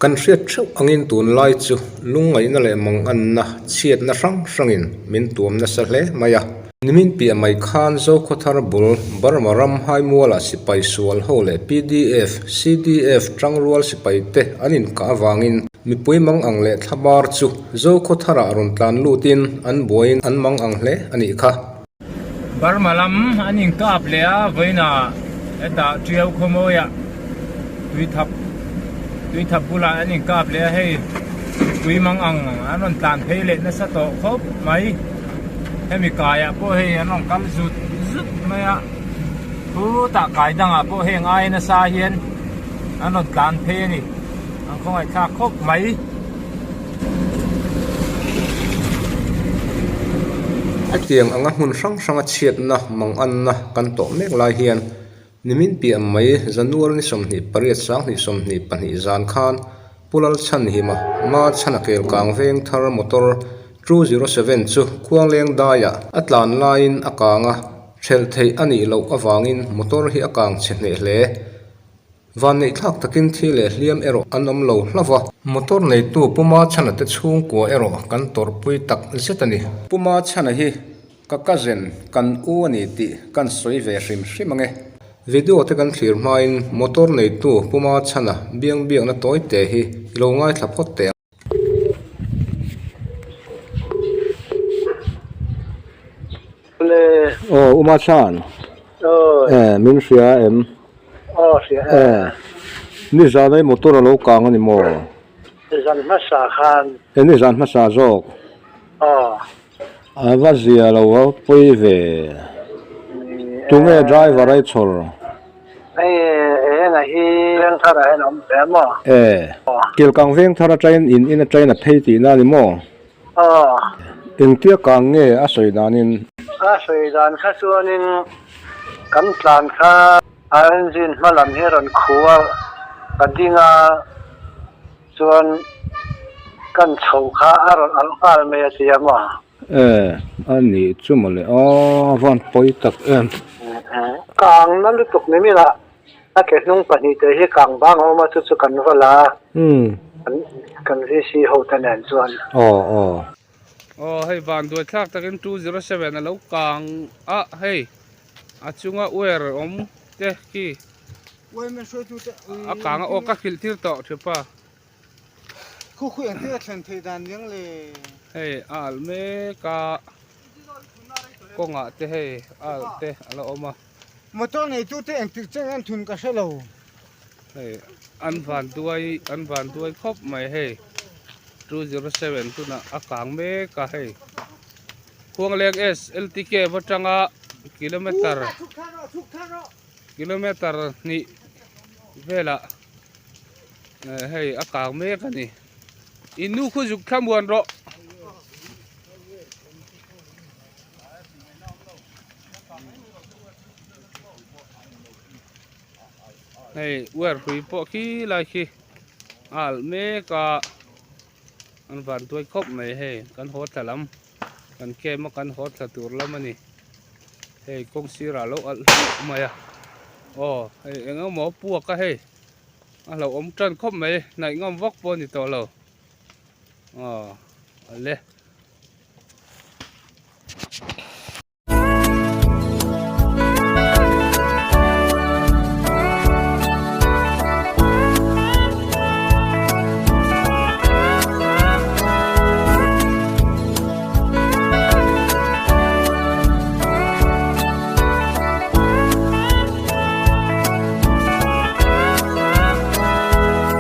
Kan hriat theuh angin tunlai chu lungngaihna leh manganna chhiatna hrang hrangin min tuam nasa hle mai a. Nimin piah mai khan Zokhawthar bul Burma ram Haimualah sipai sual ho leh pdf, CDF tangrual sipai te an inkah avangin mipui mang ang leh thlabar chu Zokhawtharah rawn tlan lutin an buaiin an mang ang hle a nih kha. Burma lam an inkap leh a, vawiinah hetah Tiau khawmawiah tuithap tuithap bulah an inkap leh a, hei tui mang ang an rawn tlan phei leh nasa tawh khawp mai. Hemi kaiah pawh hei an rawn kal zut zut mai a, khutah kai dangah pawh heng aia nasa hian an rawn tlan phei a ni, an khawngaihthlak khawp mai. Hetiang anga hmun hrang hranga chhiatna manganna kan tawh mek lai hian nimin piah mai January ni 28 2022 zan khan Pu Lalchhanhima Ma chhana kelkang veng thar motor 207 chu Khuangleng daiah a tlan laiin a kang a, hrelh theih a nih loh avangin motor hi a kang chhe hneh hle. Vanneih thlak takin thi leh hliam erawh an awm lo hlauh va. Motor neitu Pu Machhana te chhungkua erawh kan tawrhpui tak zet a ni. Pu Machhana hi ka cousin, kan u a ni tih kan sawi ve hrim hrim ang e. Video te kan thlir hmain motor neitu Pu Machhana biang biakna tawi te hi i lo ngaithla phawt teh ang. Le. Aw U Machhan. Aw. Eh min hria em? Aw hria e. Eh nizan ai motor a lo kang a ni maw? Nizan hmasa khan. Eh nizan hmasa zawk. Aw. A va zia lo a pawi ve. Tunge driver ai chhawr? Hei enga hi Vengthar ah hian a awm ve a maw? Eh Kelkang Vengthar atangin in in atangin a phei tihna a ni maw? Aw. Engtia kang nge a sawi danin? A sawi dan kha chuanin kan tlan kha a engine hma lam hi a rawn khu a, ka ding a, chuan kan chho kha a rawn alh nghal mai a ti a maw? E, a nih chu mawle aw, a van pawi tak em. Kang na lutuk ni mila a ke hnung pahnihte hi kang bang a awm a, chu chu kan va la a. Kan VC ho te nen chuan. Aw aw. Aw hei van duai thlak takin 207 a lo kang a hei a chunga wire awm te khi a kang a aw ka hrilh tir tawh thipa. Hei a alh mek a kawngah te hei a alh te a la awm a. Motor neitute engtik cheng an thun ka hre lo. Hei an van duai an van duai khawp mai hei 207 tunah a kang mek a hei Khuangleng S LTK atanga kilometer kilometer hnih velah hei a kang mek a ni in nu khu zuk thlamuan rawh. Hei wire hrui pawh khi lai khi a alh mek a an van tuai khawp mai hei kan haw thla lam kan camp a kan haw thla tur lam a ni hei kawng sirah a lo alh hlauh mai a aw hei eng emaw a puak a hei a hlauhawm tan khawp mai hnaih ngam vak pawh a ni tawh lo aw a le.